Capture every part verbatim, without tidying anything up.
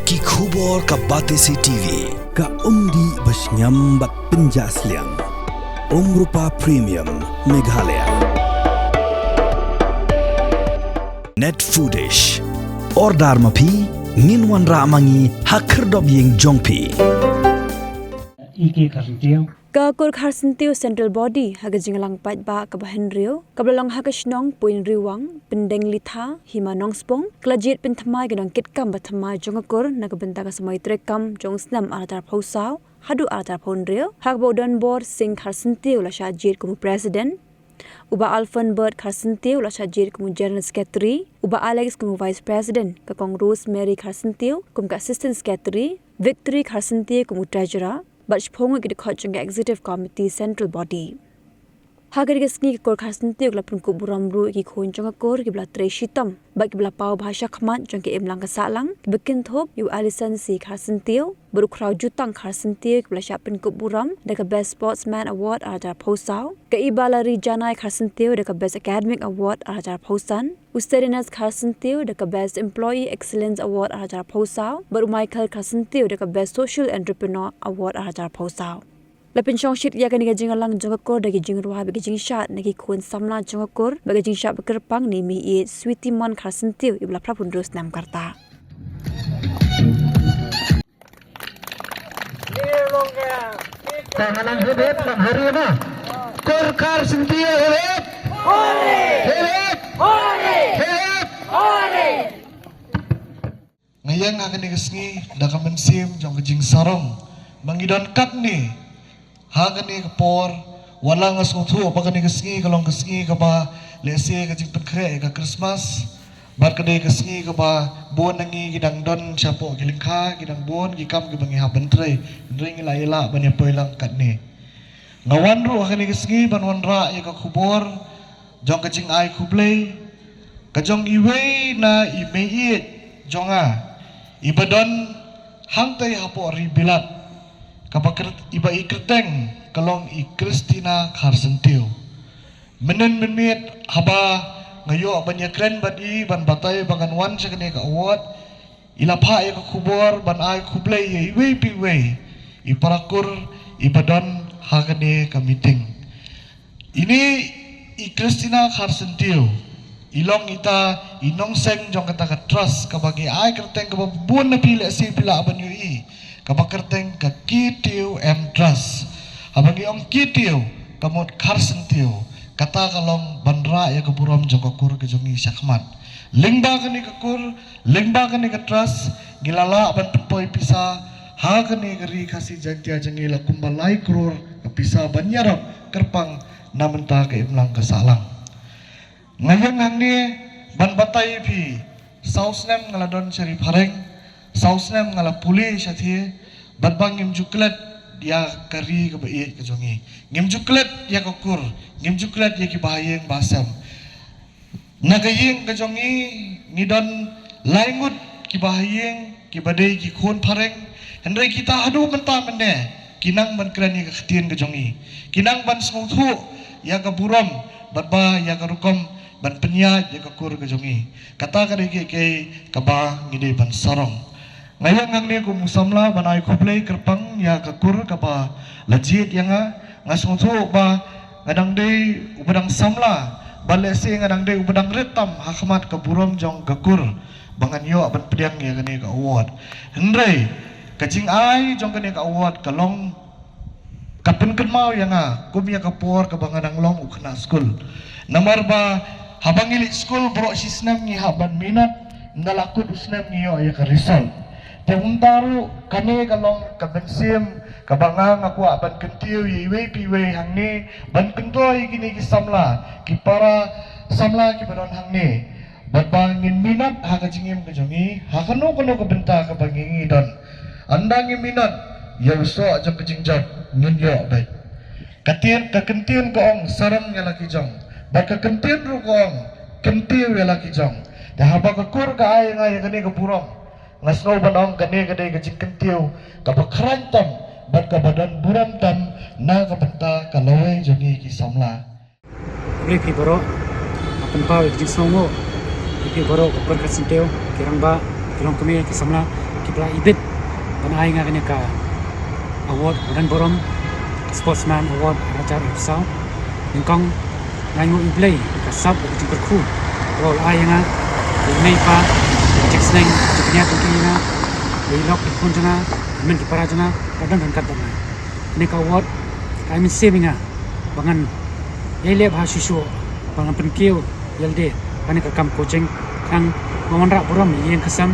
Ki khubor ka Batesi T V. Ka umdih ba shngiam bad pynjah sliang. Umrupa Premium Meghalaya. Net Foodish. Order ma phi, ngin wanrah ma ngi ha khyrdop ïing jong phi. Ike Kharsyntiew. Ka Kur Kharsyntiew Central Body ha ka jingïalang paidbah kaba hynriew kaba la long ha ka shnong Puinriewang, Pyndenglitha, Hima Nongspung, ka la jied pynthymmai ïa ki nongkitkam ba thymmai jong ka kur na ka bynta ka samoi treikam jong u snem ar hajar arphew saw haduh ar hajar arphew hynriew, ha kaba u Donbor Singh Kharsyntiew u la shah jied kum u President, u Bah Alphonbert Kharsyntiew u la shah jied kum u General Secretary, u Bah Alex kum u Vice President, ka Kong Rosemary Kharsyntiew kum ka Assistant Secretary, Victory Kharsyntiew kum u Treasurer, bad shiphew ngut ki dkhot jong ka Executive Committee Central Body. Ha kane ka sngi ka Kur Kharsyntiew ka la pynkup burom ruh ïa ki khun jong ka kur kiba la trei shitom bad kiba la paw bha shakhmat jong ka imlang ka sahlang, kiba kynthup ïa u Alison C Kharsyntiew bad u Khraw Jutang Kharsyntiew, kiba la shah pynkup burom da ka Best Sportsman Award ar hajar arphew saw, ka Ibalari Janai Kharsyntiew da ka Best Academic Award ar hajar arphew san, u Steadiness Kharsyntiew da ka Best Employee Excellence Award ar hajar arphew saw, bad u Michael Kharsyntiew da ka Best Social Entrepreneur Award ar hajar arphew saw. La pynshongshit ïa kane ka jingïalang jong ka kur da ki jingrwai bad ki jingshad na ki khun samla jong ka kur bad ka jingshad ba kyrpang na i Mei-ïeit Sweety Mon Kharsyntiew, iba la phra phew hynriew snem ka rta. Ka nang hip hip, nang hari ba. Kur Kharsyntiew hip hip. Hip hip. Hip hip. Nga ïeng ha kane ka sngi da ka mynsiem jong ka jingsarong ba ngi don katne ha kane ka por. Wat la nga sngewthuh ba kane ka sngi ka long ka sngi kaba lehse ka jingpynkhreh ïa ka Krismas bad ka dei ka sngi kaba bun na ngi ki dang don shapoh ki lyngkha, ki dang bun ki kam kiba ngi hap ban trei, hynrei ngi la ïalah ban ïa poi lang katne. Nga wan ruh ha kane ka sngi ban wanrah ïa ka khubor jong ka jingai khublei ka jong iwei na i mei-ïeit jong nga iba don hangtei hapoh ri Bilat, kaba kyr-, iba i kyrteng ka long i Christina Kharsyntiew. Mynnin mynmiet haba nga ïoh ban ïakren bad i ban batai ba ngan wan sha kane ka award, i la phah ïa ka khubor ban ai khublei ïa iwei pa iwei i para kur iba don ha kane ka meeting. Ine i Christina Kharsyntiew i long ita i nongseng jong kata ka trust kaba ngi ai kyrteng, kaba bun na phi lehse phi lah ban ïohi, kaba kyrteng ka K T U M Trust. Haba ngi ong K T U ka mut Kharsyntiew, kata ka long ban rah ïa ka burom jong ka kur ka jong ngi shakhmat. Lyngba kane ka kur, lyngba kane ka trust, ngi la lah ban pynpoi pisa ha kane ka ri Khasi Jaiñtia jong ngi la kumba lai klur ka pisa ban ïarap kyrpang na bynta ka imlang ka sahlang. Nga ïeng hangne ban batai ïa phi, saw snem nga la don sha ri phareng, saw snem nga la pule shatei, bad ba ngim ju klet ïa ka ri kaba ïeit ka jong ngi. Ngim ju klet ïa ka kur, ngim ju klet ïa ki bahaïing bahasem. Na ka ïing ka jong ngi, ngi don lai ngut ki bahaïing kiba dei ki khun phareng, hynrei kita haduh mynta mynne ki nang ban kren ïa ka ktien ka jong ngi, ki nang ban sngewthuh ïa ka burom bad ba ïa ka rukom ban pynïaid ïa ka kur ka jong ngi. Kata ka dei kiei kiei kaba ngi dei ban sarong. Nga ïeng hangne kum u samla ban ai khublei kyrpang ïa ka kur kaba la jied ïa nga. Nga sngewthuh ba nga dang dei uba dang samla, ba lehse nga dang dei uba dang rit tam ha khmat ka burom jong ka kur ba ngan ïoh ban pdiang ïa kane ka award. Hynrei ka jingai jong kane ka award ka long, ka pynkynmaw ïa nga kum ïa ka por kaba nga dang long u khynnah skul. Namar ba haba ngi leit skul baroh shi snem ngi hap ban minot, ynda la kut u snem ngi ïoh ïa ka result. Te mynta ruh kane ka long ka mynsiem kaba nga nga kwah ban kyntiew ïa iwei pa iwei hangne, ban kyntiew ïa kine ki samla, ki para samla kiba don hangne, bad ba ngin minot ha ka jingim ka jong ngi, ha kano kano ka bynta kaba ngi ngi don. Ynda ngi minot, ïa u soh jong ka jingjop ngin ïoh beit. Ka tien, ka kyntien ka ong, sarong ïa la ki jong. Bad ka kyntien ruh ka ong, kyntiew ïa la ki jong. Te haba ka kur ka ai ïa nga ïa kane ka burom, nga sngew ban ong kane ka dei ka jingkyntiew kaba khlaiñ tam bad kaba don burom tam na ka bynta ka lawei jong ngi ki samla. Khublei phi baroh, nga pynpaw ïa ka jingsngewnguh ïa phi baroh ka Kur Kharsyntiew, ki rangbah, ki longkmie, ki samla, Ba la ibit ban ai nga kane ka award ba don burom, Sportsman Award ar hajar arphew saw. Nyngkong nga ai nguh ïa U Blei ka sap ka jingkyrkhu ba u la ai ïa nga, ïa u mei pa, ïa ka jingsneng, ka jingkñia jong ki ïa nga, ïa i lok i khun jong nga, ïa ki para jong nga, ba don ryngkat bad nga. Kane ka award ka ai mynsiem ïa nga ba ngan ïai leh bha shuh shuh, ba ngan pynkiew ïalade ha kane ka kam coaching, khnang ba ngan wanrah burom ïa ïing ka sem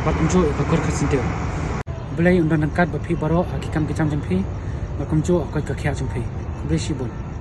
bad kumjuh ïa ka kur ka syntiew. Blei un don ryngkat bad phi baroh ha ki kam ki jam jong phi, bad kumjuh ha ka koit ka khiah jong phi. Khublei shibun.